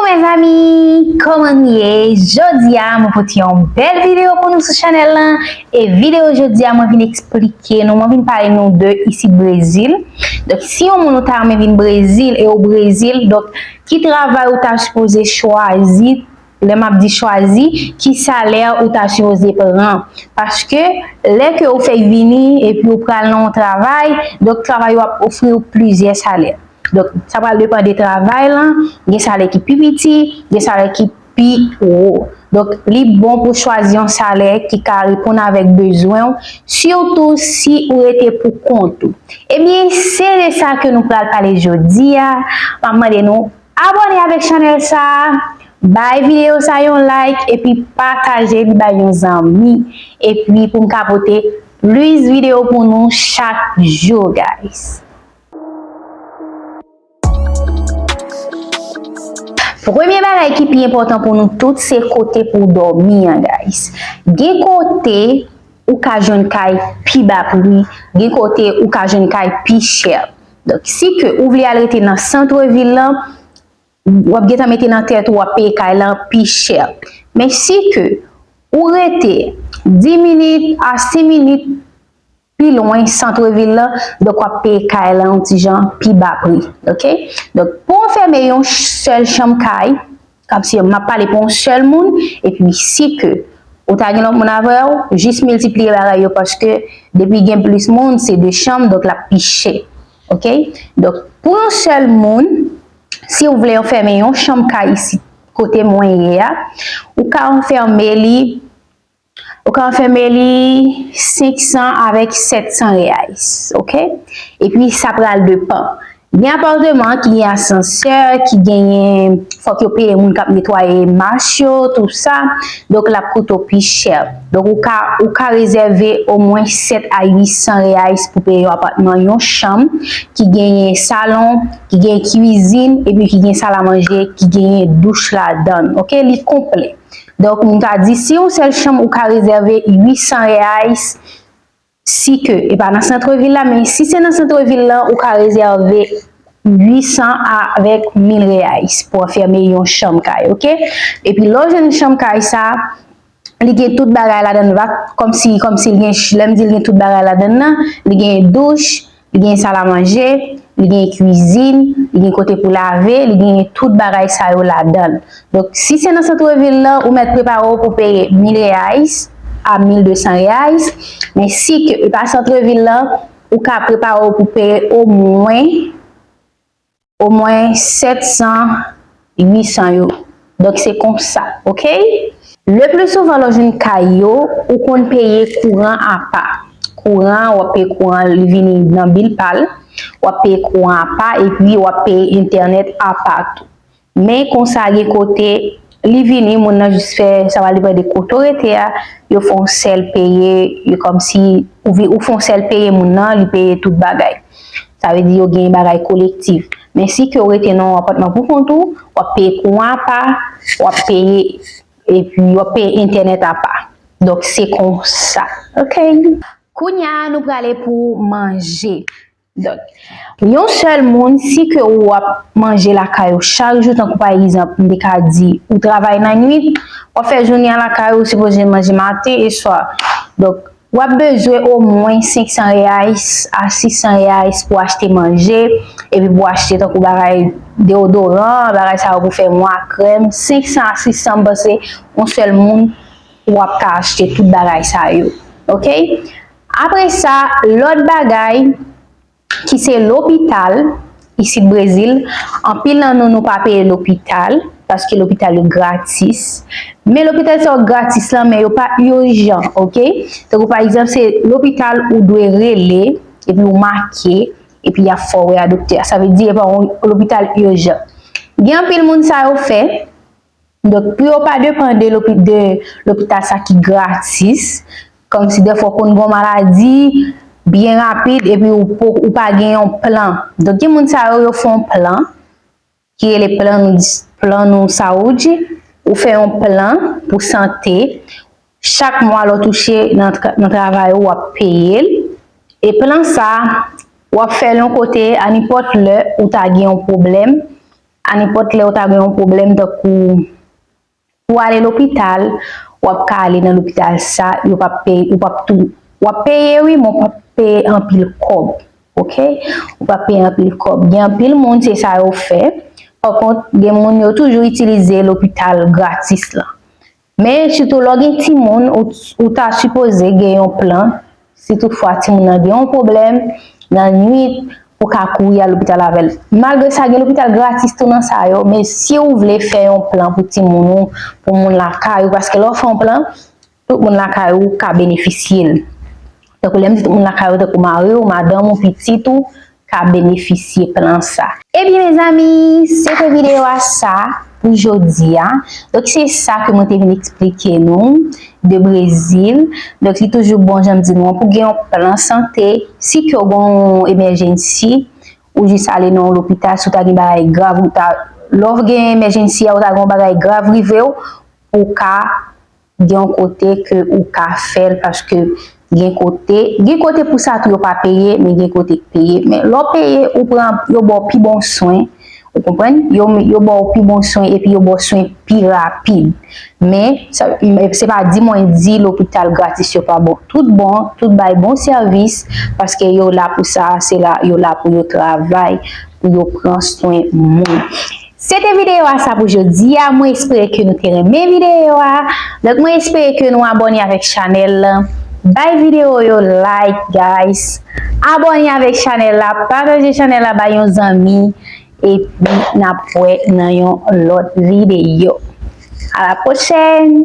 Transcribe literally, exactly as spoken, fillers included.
Mezanmi, kòman nou ye? Jodi a, mwen pote yon bèl videyo pou nou sou chanèl lan. E videyo jodi a, mwen vin eksplike nou, mwen vin pale nou de isit Brezil. Donk, si yon moun ou ta renmen vin Brezil e ou Brezil, donk, ki travay ou ta sipoze chwazi? Lè m ap di chwazi, ki salè ou ta sipoze pran? Paske lè ke ou fèk vini epi ou pral nan yon travay, donk travay yo ap ofri w plizyè salè. Donk, sa pral depann de travay lan, gen salè ki pi piti, gen salè ki pi wo. Donk, li bon pou chwazi yon salè ki ka reponn avèk bezwen w, sitou si ou rete pou kont ou. Ebyen, se de sa ke nou pral pale jodi a. M ap mande nou abòne avèk chanèl sa, bay videyo sa yon like, epi pataje li bay yon zanmi. Epi pou m ka pote plis videyo pou nou chak jou, guys. Premye bagay ki pi enpòtan pou nou tout, se kote pou w dòmi an, guys. Gen kote ou ka jwenn kay pi ba pri, gen kote ou ka jwenn kay pi chè. Donk, si ke ou vle al rete nan sant vil lan, w ap gentan mete nan tèt ou w ap peye kay lan pi chè. Men si ke ou rete dis minit a senk minit pi lwen sant vil lan, donk w ap peye kay lan yon ti jan pi ba pri, oke? Donk, pou w fèmen yon sèl chanm kay, kòmsi m ap pale pou yon sèl moun, epi si ke ou ta gen lòt moun avè w, jis miltipliye bagay yo, paske depi gen plis moun, se de chanm, donk l ap pi chè, oke? Donk, pou yon sèl moun, si w vle w fèmen yon chanm kay isit, kote mwen ye a, ou ka fèmen li, ou ka fèmen li senk san avèk sèt san reais, oke? Epi sa pral depann. Gen apatman ki gen asansè, ki genyen, fòk yo peye moun k ap netwaye mach yo, tou sa. Donk, l ap koute w pi chè. Donk, ou ka, ou ka rezève omwen sèt a uit san reais pou peye yon apatman, yon chanm ki genyen salon, ki genyen kwizin, epi ki gen sal a manje, ki genyen douch ladan l. Oke, li konplè. Donk, m ta di, si yon sèl chanm ou ka rezève uit san reais, si ke, e pa nan sant vil la, men si se nan sant vil la, ou ka rezève uit san avèk mil reais pou w fèmen yon chanm kay, oke? Epi lè w jwenn chanm kay sa, li gen tout bagay ladan l, pa kòmsi, kòmsi l gen, lè m di l gen tout bagay ladan l nan, li gen douch, li gen sal a manje, li gen kwizin, li gen kote pou lave, li gen tout bagay sa yo ladan l. Donk, si se nan sant vil la, ou mèt prepare w pou peye mil reais a mil de san reais, men si ke e pa sant vil la, ou ka prepare w pou peye omwen, omwen sèt san, uit san yo. Donk, se konsa, oke? Le pli souvan, lè w jwenn kay yo, ou konn peye kouran apa. Kouran, w ap peye kouran, li vini nan bil pa l. W ap peye kouran apa, epi w ap peye entènèt apa tou. Men konsa gen kote li vini, moun nan jis fè, sa va depann de kote w rete a, yo fè yon sèl peye, yo kòmsi ou vi-, ou fè yon sèl peye moun nan, li peye tout bagay. Sa vle di yo gen bagay kolektif. Men si ke w rete nan yon apatman pou kont ou, w ap peye kouran apa, w ap peye, epi w ap peye entènèt apa. Donk, se konsa. Oke. Kounye a, nou prale pou manje. Donk, yon sèl moun, si ke w ap manje lakay ou chak jou, tankou pa egzanp, m te ka di, ou travay nan nwit, w ap fè jounen an lakay ou, sipoze manje maten e swa. Donk, w ap bezwen omwen senk san reais a sis san reais pou achte manje, epi pou achte tankou bagay deodoran, bagay sa yo pou fè mwa, krèm, senk san a sis san, m panse, yon sèl moun, w ap ka achte tout bagay sa yo. Oke? Apre sa, lòt bagay, ki se lopital, isit Brezil, anpil nan nou, nou pa peye lopital, paske lopital yo gratis. Men lopital sa yo gratis lan, men yo pa ijan, oke? Tankou pa egzanp, se lopital ou dwe rele, epi ou make, epi y ap fè w wè a doktè a. Sa vle di, e pa yon lopital ijan. Gen anpil moun sa yo fè, Donk, pou yo pa depann de lopi-, de lopital sa ki gratis, kòmsi dèfwa w konn gen yon maladi byen rapid epi ou po-, ou pa gen yon plan. Donk, gen moun sa yo, yo fè yon plan ki rele plan nou, plan nou Saúde. Ou fè yon plan pou sante. Chak mwa lè w touche nan tra-, nan travay ou, w ap peye l. E plan sa, w ap fè l yon kote a nenpòt lè ou ta gen yon pwoblèm. a nenpòt lè ou ta gen yon pwoblèm, tankou pou ale lopital, w ap ka ale nan lopital sa, yo p ap peye, ou p ap tou, w ap peye wi, men w p ap peye anpil kòb, oke? Ou p ap peye anpil kòb. Gen anpil moun, se sa yo fè. Pa kont, gen moun yo toujou itilize lopital gratis lan. Men, sitou lè w gen timoun, ou, ou ta sipoze gen yon plan. Si toutfwa timoun nan gen yon pwoblèm, nan nwit, ou ka kouri al lopital avè l. Malgre sa, gen lopital gratis tou nan sa yo, men si ou vle fè yon plan pou timoun ou, pou moun lakay ou, paske lè w fè yon plan, tout moun lakay ou ka benefisye l. Tankou lè m di tout moun lakay ou, tankou mari w, madanm ou, pitit ou, ka benefisye plan sa. Ebyen, mezanmi, se te videyo a sa pou jodi a. Donk, se sa ke mwen te vin eksplike nou de Brezil. Donk, li toujou bon, jan m di nou an, pou gen yon plan sante. Si ke w gen yon emèjensi, ou jis ale nan yon lopital, si w ta gen bagay grav, ou ta, lè w gen emèjensi a, ou ta gen yon bagay grav rive w, ou ka gen yon kote ke ou ka fè l, paske gen kote, gen kote pou sa tou yo pa peye, men gen kote k peye. Men lè w peye, ou pran, yo ba w pi bon swen, ou konprann? Yo, yo ba w pi bon swen epi yo ba w swen pi rapid. Men, sa, men se pa di mwen di lopital gratis yo pa bon. Tout bon, tout bay bon sèvis, paske yo la pou sa, se la, yo la pou yo travay, pou yo pran swen moun. Se te videyo a sa pou jodi a. Mwen espere ke nou te renmen videyo a. Donk, mwen espere ke nou abòne avèk chanèl lan. Bay videyo yo like, guys. Abòne avèk chanèl la. Pataje chanèl la bay yon zanmi. Epi, n ap wè nan yon lòt videyo. A la pwochèn!